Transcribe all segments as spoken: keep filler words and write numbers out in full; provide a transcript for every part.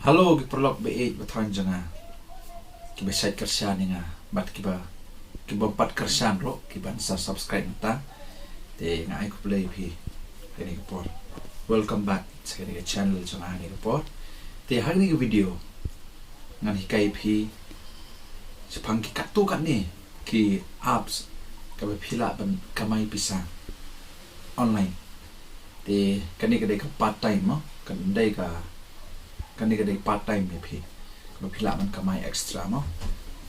Hello ki paralok ba ïeit ba thoiñ jong nga, kiba shait kyrshan ïa nga bad kiba, kiba pat kyrshan ruh kiban sa subscribe mynta. Te nga ai khublei ïa phi ha kane ka por. Welcome back ha kane ka channel jong nga ha kane ka por. Te ha kane ka video ngan hikai ïa phi shaphang ki katto katne ki apps kaba phi lah ban kamai pisa online. Te kane ka dei ka part time mo, kan dei ka, kane ka dei part time ïa phi, kaba phi lah ban kamai extra mo.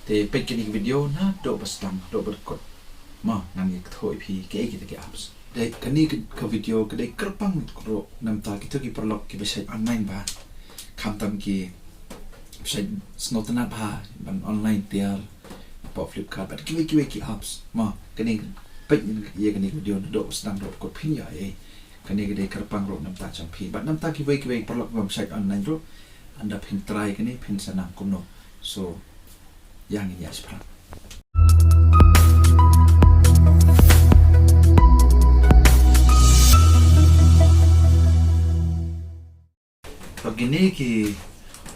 Te peit kane ka video naduh ba sdang haduh ba kut mo, ngan ïathuh ïa phi kiei kita ki apps. Dei kane ka, ka video ka dei kyrpang ruh namta kito ki paralok kiba shait online bha, khamtam ki shait sngewtynnat bha ban online tiar hapoh Flipkart bad kiwei kiwei ki apps. Ma kane, peit ïa kane ka video naduh sdang haduh kut phin ïoh ei. Kane ka dei kyrpang ruh namta jong phi bad namta kiwei kiwei paralok bym shait online ruh, ynda phin try kane phin sa nang kumno. So ïa ngin ïa shiphrang. To kine ki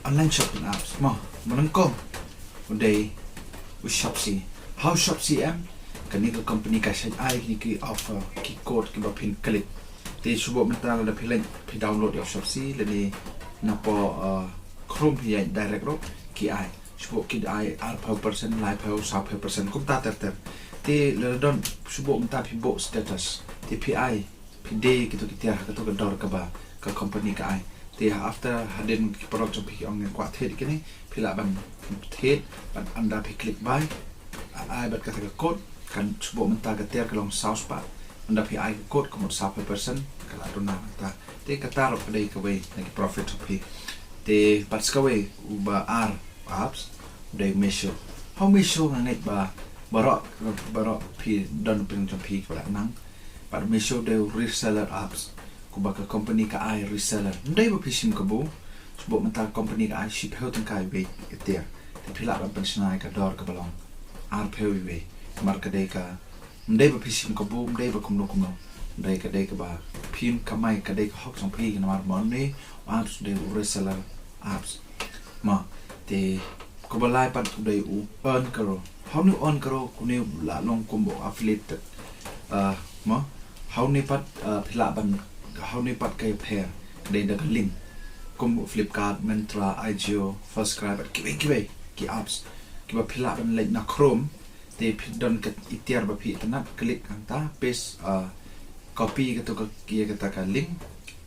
online shopping apps mo, ba nyngkong u dei u Shopsy. Ha u Shopsy em, kane ka company ka shait ai kine ki offer, ki code kiba phin click. Te shu buh mynta lada phi leit phi download ïa u Shopsy lane napoh, uh, Chrome phi ïaid direct ruh ki ai. Shu buh ki ai arphew percent, laiphew, sawphew percent kumta ter ter. Te lada don shu buh mynta phi buh status te phi ai, phi die kito ki tiar ha kato ka dor kaba ka company ka ai. Te after hadien ki paralok jong phi ki ong nga kwah thied kine, phi lah ban thied bad ynda phi click buy, ai bad kata ka code, kan shu buh mynta ka tiar ka long saw spah. Ynda phi ai ka code ka mut sawphew percent ka la duna mynta. Te kata ruh ka dei kawei na ki profit jong phi. Te pat sa kawei uba ar apps u dei Meesho. Ha u Meesho nga ngeit ba baroh, baroh phi don pynjong phi ba la nang. Bad Meesho dei u reseller apps, kumba ka company ka ai reseller. Ym dei ba phi shim kabu, shu buh mynta company ka ai shiphew tyngka iwei i tiar. Te phi lah ban pynshna ïa ka dor kaba long arphew iwei. Namar ka dei ka, ym dei ba phi shim kabu, ym dei ba kumno kumno. Ym dei, ka dei kaba phin kamai, ka dei ka hok jong phi namar ba une u apps u dei u reseller apps. Ma te kaba lai pat u dei u Earn Karo. Ha une u Earn Karo kane u la long kum u affiliate. Ah, ma ha une pat, ah, phi lah ban, ha une pat ka ïapher ka dei da ka link. Kum u Flipkart, Myntra, Ajio, FirstCry bad kiwei kiwei ki apps kiba phi lah ban leit na Chrome. Te phi don ka i tiar ba phi itynnat, click hangta, paste, ah, copy kato ka, ïa kata ka link,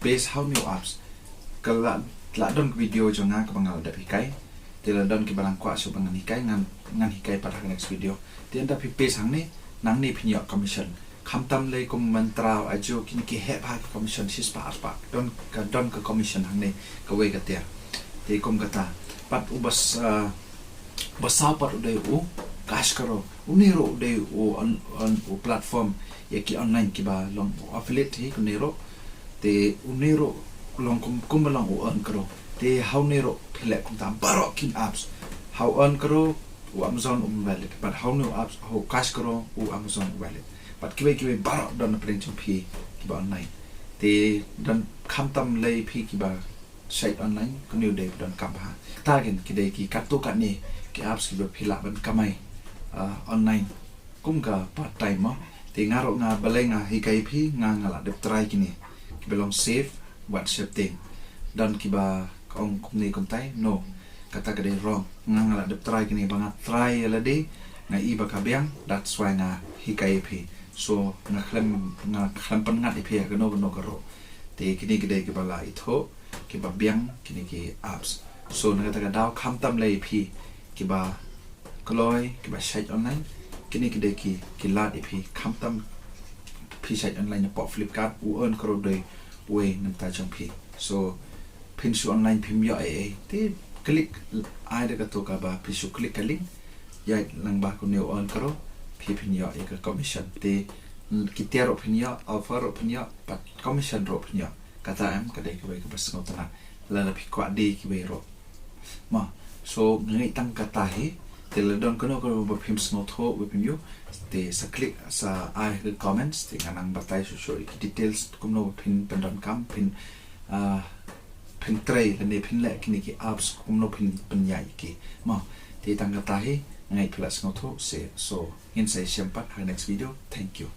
paste ha une u apps. Ka la, la don ka video jong nga kaba nga la dep hikai. Te la don kiba nang kwah shuh ba ngan hikai, ngan, ngan hikai pat ha ka next video. Te ynda phi paste hangne, nangne phin ïoh commission. Khamtam lei kum Myntra, Ajio, kine ki heh bha ki commission, shispah arspah. Don ka, don ka commission hangne kawei ka tiar. Te kum kata pat uba s-, ah, ba saw pat u dei u Cash Karo. Une ruh u dei u on, on, u platform ïa ki online kiba long u affiliate hi, une ruh. Te une ruh long kum, kumba long u Earn Karo. Te ha une ruh phi leh kumta baroh ki apps. Ha u Earn Karo u Amazon um valid. Bad ha une u apps, ha u Cash Karo u Amazon um valid. Bad kiwei kiwei baroh don na pdeng jong phi kiba online. Te don khamtam lei phi kiba shait online, kane u dei ba donkam bha. Kata kin ki dei ki katto katne ki apps kiba phi lah ban kamai, ah, online kum ka part time mo. Te nga ruh nga, balei nga hikai phi, nga, nga la dep try kine kiba long Save bad Sheptieng. Don kiba ong kumne kumtai, no, kata ka dei wrong. Nga, nga la dep try kine, ba nga try ïa lade nga i ba ka biang, that's why nga hikai ïa phi. So nga khlem, nga khlem pynngat ïa phi ha kano kano ka ruh. Te kine ki dei kiba la ithuh kiba biang kine ki apps. So na kata ka daw khamtam lei phi kiba kloi, kiba shait online, kine ki dei ki, ki lad ïa phi khamtam phi shait online napoh Flipkart, u Earn Karo dei uwei na bynta jong phi. So phin shu online phim ïoh ei ei. Te click, ai da kato kaba phi shu click ka link, ïaid lang ba kane u Earn Karo, phi phin ïoh ïa ka commission. Te ki tiar ruh phin ïoh, offer ruh phin ïoh, pat commission ruh phin ïoh. Kata em ka dei kawei kaba sngewtynnat lada phi kwah die kiwei ruh. Ma, so nga ngeit tang kata hi. Te lada don kano kano ba phim sngewthuh, ba phim ïoh, te sa click, sa ai ha ka comments, te ngan nang batai shuh shuh ïa ki details kumno ba phin pyndonkam, phin, ah, pyntrei lane pynleh kine ki apps kumno pyn pynïaid ki. Mo, te tang kata hi, nga ngeit phi la sngewthuh seh. So ngin sa ïashem pat ha next video. Thank you.